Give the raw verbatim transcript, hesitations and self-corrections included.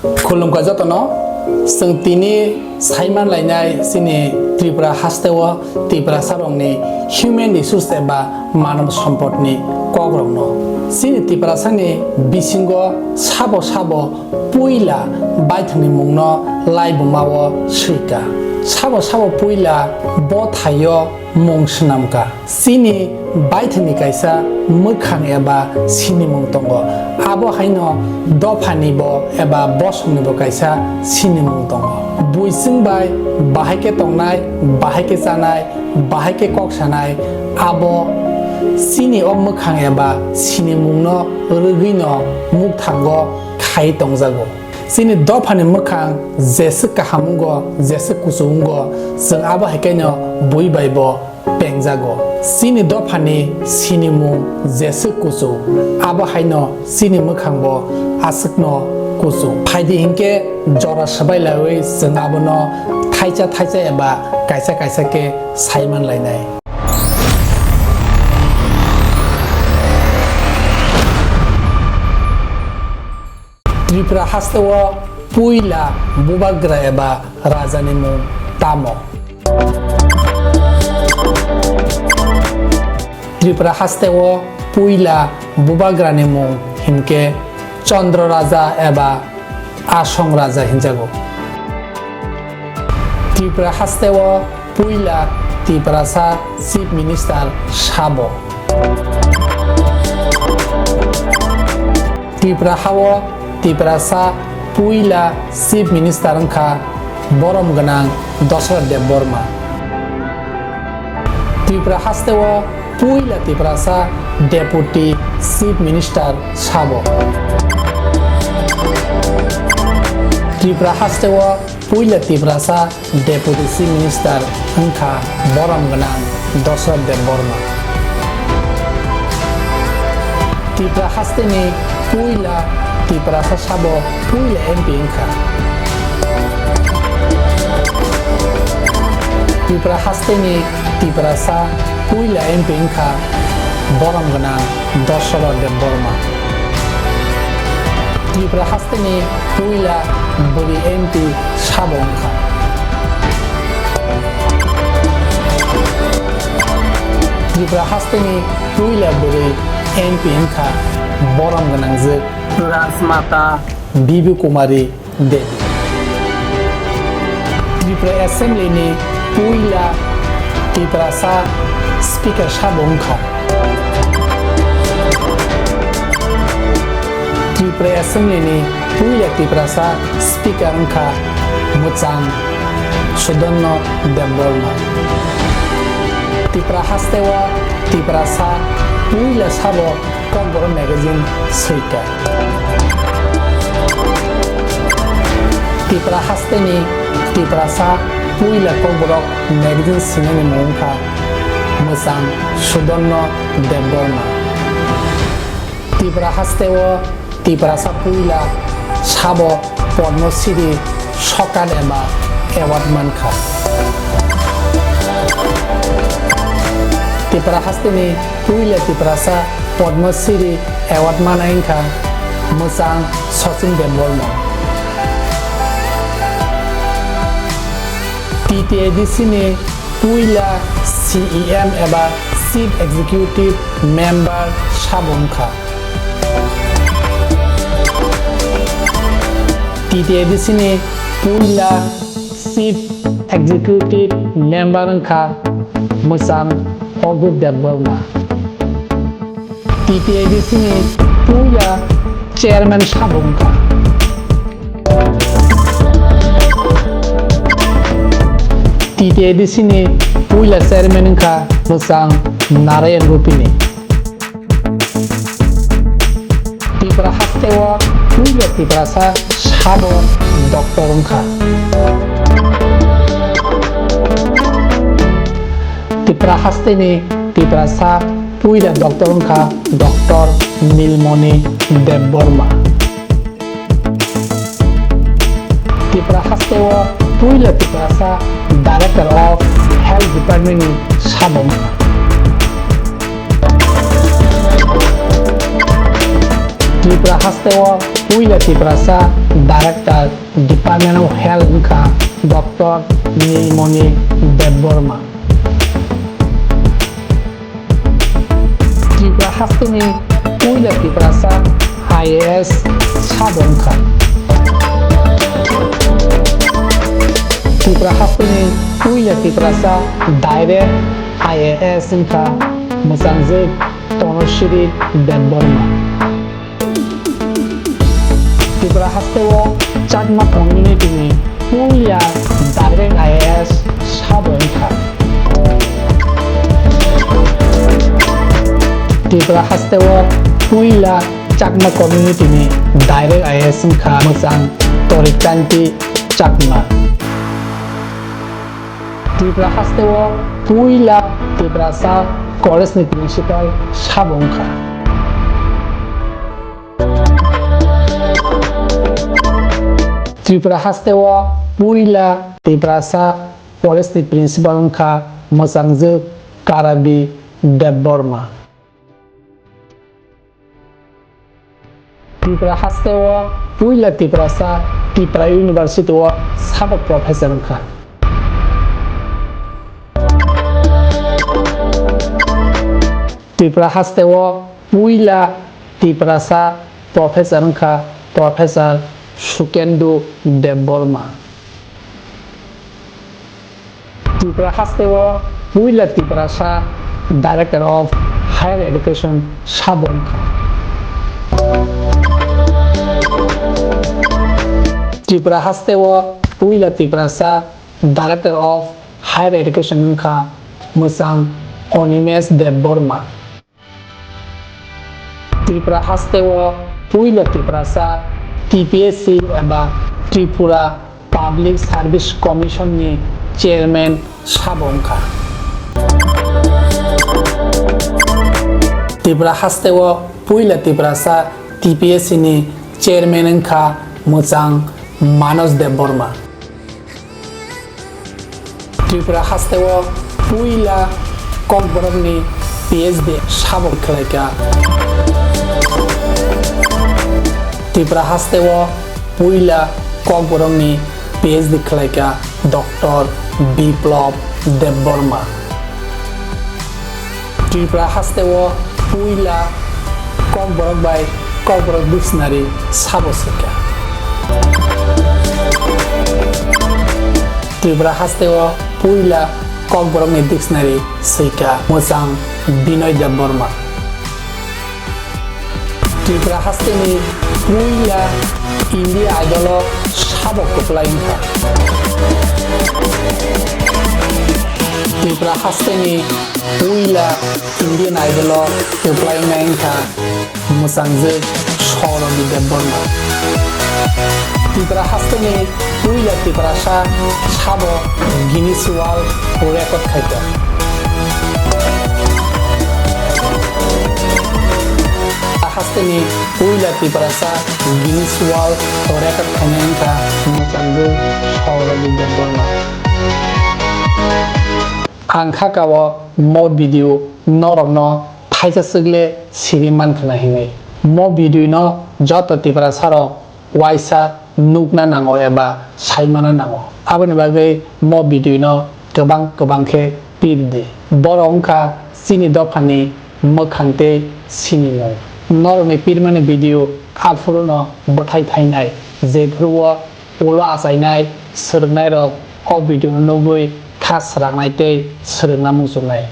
Khulumkha jotono, chwng tini saiman lainai chini Tripura hasteo Tiprasarokni human resource eba manob sompotni kokrokno. Chini Tiprasani bisingo sabo sabo puila baithangni mungno laibumao swika. Sabo sabo puila bo thaio mung swnamka. Chini baithangni kaisa mwkhang eba sinimung tongo. Abo haino dophanibo eba bosongnibo kaisa sinimung tongo. Buising bai bahai khe tongnai, bahai khe chanai, bahai khe kok sanai, abo chini o mwkhang eba sinimungno rwgwino mukthango khai tongjago. Chini dophani mwkhang jeswk kaham wngo, jeswk kuchuk wngo, chwng abo hai khe no bui bai bo pengjago. Chini dophani sinimung jeswk kuchuk, abo haino chini mwkhangbo aswkno kuchuk. Phaidi hinkhe jora swbai laiwi chwng abono thaicha thaicha eba kaisa kaisa khe saiman lainai. Tripura hasteo puila bubagra eba rajani mung tamo? Tripura hasteo puila bubagrani mung hinkhe Chandra Raja eba Asong Raja hinjago. Tripura hasteo puila Tiprasa Chief Minister sabo? Tripura hao Tiprasa puila Chief Minister wngkha borom gwnang Dosrot Debbarma. Tripura hasteo puila Tiprasa Deputy Chief Minister sabo? Tripura hasteo puila Tiprasa Deputy Chief Minister wngkha borom gwnang Dosrot Debbarma. Tripura hasteni puila Tiprasa sabo puila M P wngkha. Tripura hasteni Tiprasa puila M P wngkha borom gwnang Dosrot Debbarma. Tripura hasteni puila bwrwi M P sabo wngkha. Tripura hasteni puila bwrwi M P wngkha borom gwnangjwk Rajmata Bibi Kumari Devi. Tripura Assembly ni puila Tiprasa Speaker sabo wngkha. Tripura Assembly ni puila Tiprasa Speaker wngkha mwchang Sudarno Debbarma. Tripura hasteo Tiprasa puila sabo Kokborok magazine swika. Tripura hasteni Tiprasa puila Kokborok magazine swinani mung wngkha mwchang Sudarno Debbarma. Tripura hasteo Tiprasa puila sabo Padma Shri sokan eba award mankha. Tripura hasteni puila Tiprasa Padma Shri award manai wngkha mwchang Sachin Debbarma. T T A D C ni puila C E M eba Chief Executive Member sabo wngkha. T T A D C ni puila Chief Executive Member wngkha mwchang Adur Debbarma. T T A D C ni puila chairman sabo wngkha. T T A D C ni puila chairman wngkha mwchang Narayan Rupini. Tripura hasteo puila Tiprasa sabo doctor wngkha. Tripura hasteni Tiprasa puila doctor wngkha Doctor Nilmoni Debbarma. Tripura hasteo puila Tiprasa Director of Health Department ni sabo wngkha. Tripura hasteo puila Tiprasa Director Department of Health wngkha Doctor Nilmoni Debbarma. Tripura hasteni puila Tiprasa I A S sabo wngkha. Tripura hasteni puila Tiprasa direct I A S wngkha mwchangjuk Tonosiri Debbarma. Tripura hasteo Chakma community ni puila direct I A S sabo wngkha. Tripura hasteo puila Chakma community ni direct I A S wngkha mwchang Torikkanti Chakma. Tripura hasteo puila Tiprasa college ni principal sabo wngkha. Tripura hasteo puila Tiprasa college ni principal wngkha mwchangjuk Karabi Debbarma. Tripura hasteo puila Tiprasa Tripura University o sabo professor wngkha. Tripura hasteo puila Tiprasa professor wngkha Professor Sukendu Debbarma. Tripura hasteo puila Tiprasa Director of Higher Education sabo wngkha. Tripura hasteo puila Tiprasa Director of Higher Education wngkha mwchang Animesh Debbarma. Tripura hasteo puila Tiprasa T P S C eba Tripura Public Service Commission ni chairman sabo wngkha. Tripura hasteo puila Tiprasa T P S C ni chairman wngkha mwchang Manoj Debbarma. Tripura hasteo puila Kokborokni P H D sabo khlaikha. Tripura hasteo puila Kokborokni P H D khlaikha Doctor Biplab Debbarma. Tripura hasteo puila Kokborok bai Kokborok dictionary sabo swikha. Tripura hasteo puila Kokborokni dictionary swikha mwchang Binoy Debbarma. Tripura hasteni puila India Idol o sabo kwplai wngkha. Tripura hasteni puila Indian Idol o kwplai wngnai wngkha mwchangjuk Saurabi Debbarma. Tripura hasteni puila Tiprasa sabo Guinness World Record khaikha. Hasteni puila Tiprasa Guinness World Record khainai wngkha mwchangjuk Saurabi Debbarma. Ang kha kao mo video norokno thaisa swkle siri mankha na hinwi. Mo video no joto Tiprasa rok waisa nukna nango eba saimana nango. Aboni bagwi mo video no kwbang kwbang khe pir di. Borok wngkha chini dophani mwkhang tei sinimung. Norokni pirmani video aphuruno bwthai thainai, jephuru o ulo achainai swrwngnairok o video no nugwi kha swrangnai tei swrwngna muchungnai.